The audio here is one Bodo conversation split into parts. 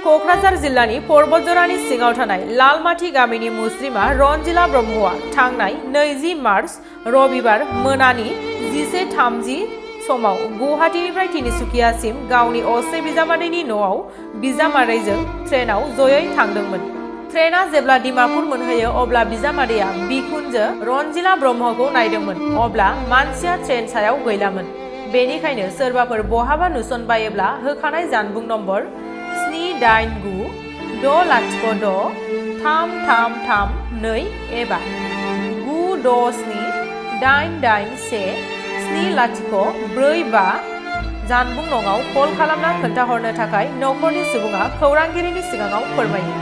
क'क्राझार जिल्लानि बतझरनि सिङाव थानाय लालमाटी गामिनि मुस्लिमा रन्जिला ब्रह्मआ थांनाय 20 मार्च रबिबार मोनानि 11:30 समाव गुवाहाटीनिफ्राय तिनिसुकियासिम गावनि असे बिजामादैनि न'आव बिजामादैजों ट्रेनाव जयै थांदोंमोन। ट्रेना जेब्ला डिमापुर मोनहैयो अब्ला बिजामादैया बिखुनजो रन्जिला ब्रह्मखौ नायदोंमोन। अब्ला मानसिया ट्रेन सायाव गैलामोन। बेनिखायनो सोरबाफोर बहाबा नुसनबायोब्ला होखानाय जानबुं नम्बर 789-606-33332 एबा 967881704 जानबुं नङाव कल खालामना खोन्थाहरनो थाखाय नखरनि सुबुङा खौरांगिरिनि सिगाङाव फोरमायो।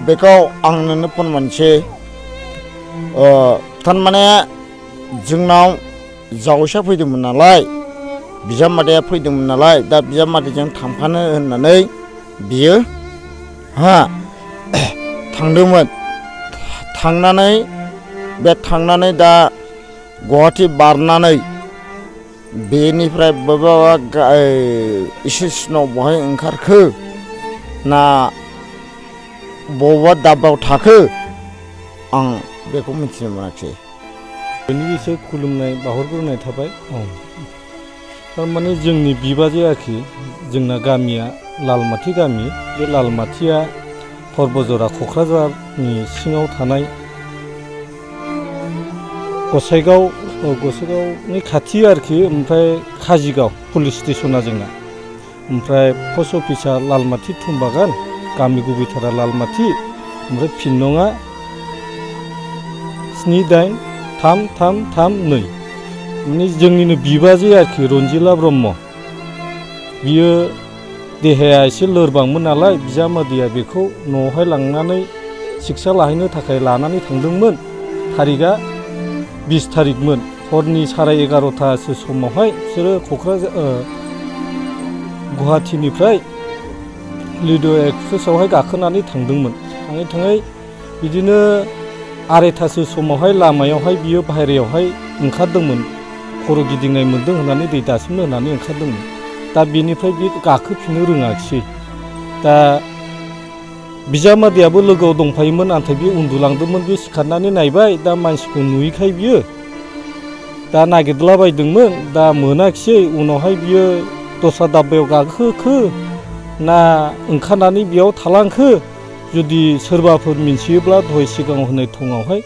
बेखौ आं नोंनो फन मोनसे थारमाने जोंनाव जावैसा फैदोंमोन नालाय बिजामादैया फैदोंमोन नालाय दा बिजामादैजों थांफानो होननानै बियो थांदोंमोन। थांनानै दा गुवाहाटी बारनानै बेनिफ्राय बबेबा स्टेसनाव बहाय ओंखारखो ना बबेबा दाब्बायाव थाखो आं बेखौ मिथिनो मोनाखै। बेनि एसे खुलुमनाय बावहरग्रोनाय थाबाय। थारमाने जोंनि बिबाजै आरोखि जोंना गामिया लालमाटी गामि। बे लालमाटीया बतझरा क'क्राझारनि सिङाव थानाय गसाइगावनि खाथि आरोखि। ओमफ्राय काजिगाव पुलिस स्टेसना जोंना। ओमफ्राय पस्ट अफिसा लालमाटी थुमबागान, गामि गुबैथारा लालमाटी। ओमफ्राय पिन नङा 783332। माने जोंनिनो बिबाजै आरोखि रन्जिला ब्रह्म। बियो देहाया एसे लोरबांमोन नालाय बिजामादैया बेखौ न'आवहाय लांनानै सिकित्सा लाहैनो थाखाय लानानै थांदोंमोन। थारिखआ 20 थारिखमोन। हरनि 11:30 समावहाय बिसोरो गुवाहाटीनिफ्राय लिड' एक्सप्रेसआवहाय गाखोनानै थांदोंमोन। थाङै बिदिनो 2:30 समावहाय लामायावहाय बियो बाहेरायावहाय ओंखारदोंमोन। खर' गिदिंनाय मोन्दों होननानै दै दासिमनो होननानै ओंखारदोंमोन। दा बेनिफ्राय बे गाखोफिननो रोङाखिसै। दा बिजामादैयाबो लोगोआव दंफायोमोन, नाथाय बे उन्दुलांदोंमोन। बे सिखारनानै नायबाय, दा मानसिखौ नुयैखाय बियो दा नागिरलाबायदोंमोन, दा मोनाखिसै। उनावहाय बियो दस्रा दाब्बायाव गाखोखो ना ओंखारनानै बेयाव थालांखो, जुदि सोरबाफोर मिन्थियोब्ला दहाय सिगाङाव होनाय थङावहाय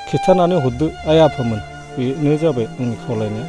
खिन्थानानै हरदो आइ आफामोन। बेनो जाबाय आंनि खावलायनाया।